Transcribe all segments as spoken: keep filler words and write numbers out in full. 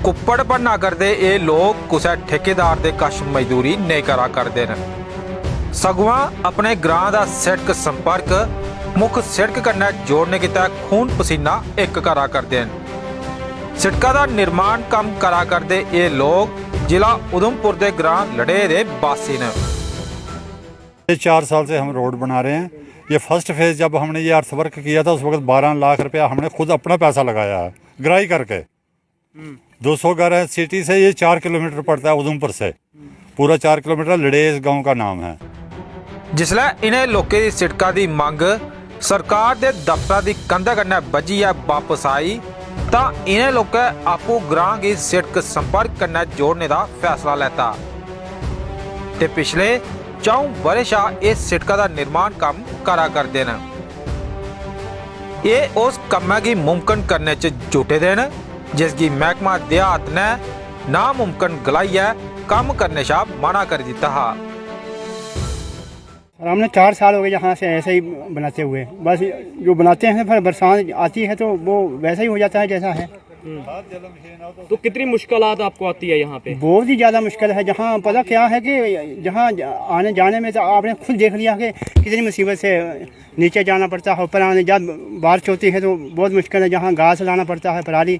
कुप्पड़ भन्ना करदे एह् लोक कुसै ठेकेदार दे कश मजदूरी नेईं करा करदे न, सगुआं अपने ग्रां दा सिड़क संपर्क मुक्ख सिड़क कन्नै जोड़ने गितै खून पसीना इक करा करदे न। सिड़का दा निर्माण कम्म करा करदे एह् लोक जिला उधमपुर दे ग्रां लड़े दे बासी न। ये चार साल से हम रोड बना रहे हैं। ये फर्स्ट फेज जब हमने ये अर्थ वर्क किया था, उस वक्त बारह लाख रुपया हमने खुद अपना पैसा लगाया है, ग्राई करके। दो सौ घर है सिटी से, ये चार किलोमीटर पड़ता है उधमपुर से। पूरा चार किलोमीटर लड़ेस गांव का नाम है। जिसलै इ'नें लोकें दी सिड़का दी मंग सरकार दे दफ्तरा दी कंधा कन्नै बज्जियै बापस आई, तां इ'नें लोकें आपूं ग्रां गी सिड़क संपर्क कन्नै जोड़ने दा फैसला लैता ते पिछले च'ऊं ब'रें शा इस सिड़का दा निर्माण कम्म करा करदे न। एह् उस कम्मै गी मुमकन करने च जुटे दे न, जिसगी मैह्कमा देहात ने नामुमकन गलाइयै कम्म करने शा मना करी दित्ता हा। और हमने चार साल हो गए यहाँ से ऐसे ही बनाते हुए। बस जो बनाते हैं, फिर बरसात आती है तो वो वैसा ही हो जाता है जैसा है। तो कितनी मुश्किलात आपको आती है यहाँ पे? बहुत ही ज़्यादा मुश्किल है। जहाँ पता क्या है कि जहाँ आने जाने में तो आपने खुद देख लिया कि कितनी मुसीबत से नीचे जाना पड़ता है, ऊपर आने जब बारिश होती है तो बहुत मुश्किल है। जहाँ घास लाना पड़ता है, पराली,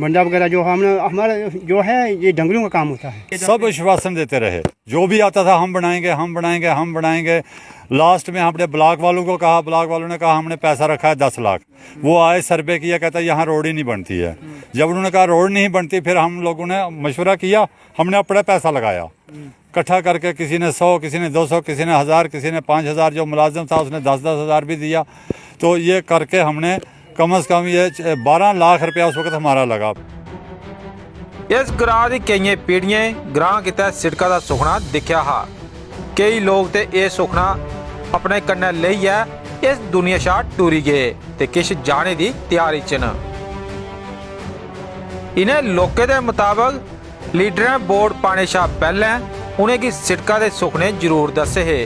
बंडा वगैरह जो हम हमारा जो है ये डंगरों का काम होता है। सब आश्वासन देते रहे, जो भी आता था हम बनाएंगे, हम बनाएंगे, हम बनाएंगे। लास्ट में हमने ब्लॉक वालों को कहा, ब्लॉक वालों ने कहा हमने पैसा रखा है दस लाख। वो आए, सर्वे किया, कहता है यहाँ रोड ही नहीं बनती है। जब उन्होंने कहा रोड नहीं बनती, फिर हम लोगों ने मशवरा किया, हमने अपना पैसा लगाया, इकट्ठा करके किसी ने सौ, किसी ने दो सौ, किसी ने हज़ार, किसी ने पाँच हज़ार, जो मुलाजिम था उसने दस दस हज़ार भी दिया। तो ये करके हमने कम से कम ये बारह लाख रुपया उस वक्त हमारा लगा। इस ग्रां दी केइयें पीढ़ियें ग्रां गितै सिड़का दा सुखना दिक्खेआ हा। केई लोक ते एह् सुखना अपने कन्नै लेइयै इस दुनिया शा टुरी गे ते किश जाने दी त्यारी च न। इ'नें लोकें दे मताबक लीडरें वोट पाने शा पैह्लें उ'नेंगी सिड़का दे सुखने जरूर दस्से हे,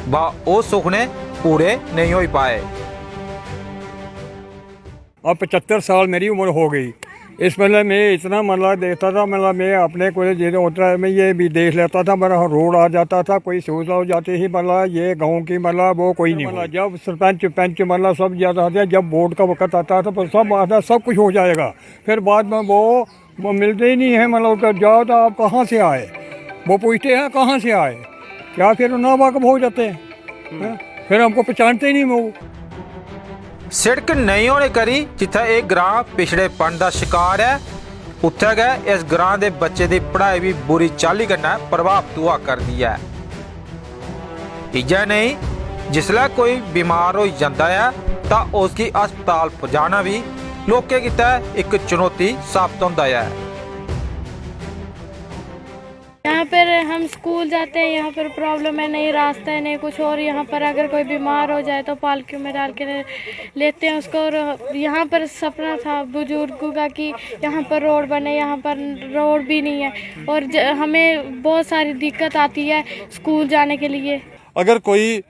बा ओह् सुखने पूरे नेईं होई पाए। अब पचहत्तर साल मेरी उम्र हो गई। इस बेल्लै में इतना मतलब देखता था, मतलब में अपने को जिस उतना में ये भी देख लेता था, मतलब रोड आ जाता था, कोई सुविधा हो जाती थी, मतलब ये गांव की मतलब वो कोई नहीं मतलब हुई। जब सरपंच पंच मतलब सब जाता था, जब वोट का वक्त आता था तो सब आता, सब कुछ हो जाएगा। फिर बाद में वो वो मिलते ही नहीं है, मतलब उधर जाओ तो आप कहाँ से आए, वो पूछते हैं कहाँ से आए, क्या फिर नावाकफ हो जाते हैं, हैं? फिर हमको पहचानते ही नहीं वो। सिड़क नेईं होने करी जित्थै एह् ग्रां पिछड़ेपन दा शकार ऐ, उत्थै गै इस ग्रां दे बच्चे दी पढ़ाई बी बुरी चाल्ली कन्नै प्रभावत होआ करदी ऐ। इ'यै नेईं, जिसलै कोई बमार होई जंदा ऐ तां उसगी अस्पताल पजाना बी लोकें गितै इक चुनौती साबत होंदा ऐ। यहाँ पर हम स्कूल जाते हैं, यहाँ पर प्रॉब्लम है, नहीं रास्ता है, नहीं कुछ। और यहाँ पर अगर कोई बीमार हो जाए तो पालकियों में डाल के लेते हैं उसको। और यहाँ पर सपना था बुजुर्गों का कि यहाँ पर रोड बने, यहाँ पर रोड भी नहीं है। और ज, हमें बहुत सारी दिक्कत आती है स्कूल जाने के लिए। अगर कोई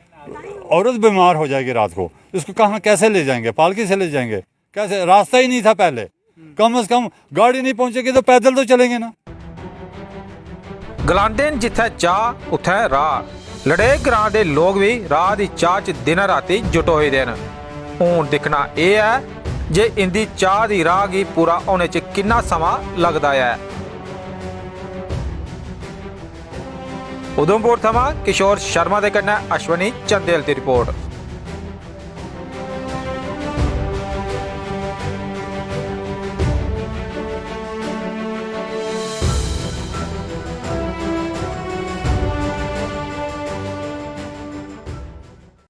औरत बीमार हो जाएगी रात को, उसको कहाँ, कैसे ले जाएंगे? पालकी से ले जाएंगे? कैसे? रास्ता ही नहीं था पहले। कम से कम गाड़ी नहीं पहुंचेगी तो पैदल तो चलेंगे ना। गलांदे न जित्थै चाह् उत्थै राह्। लड़े ग्रां दे लोक बी राह् दी चाह् च दिनें रातीं जुटोए दे न। हून दिक्खना एह् ऐ जे इंदी चाह् दी राह् गी पूरा होने च किन्ना समां लगदा ऐ। उधमपुर थमां किशोर शर्मा दे कन्नै अश्वनी चंदेल दी रिपोर्ट।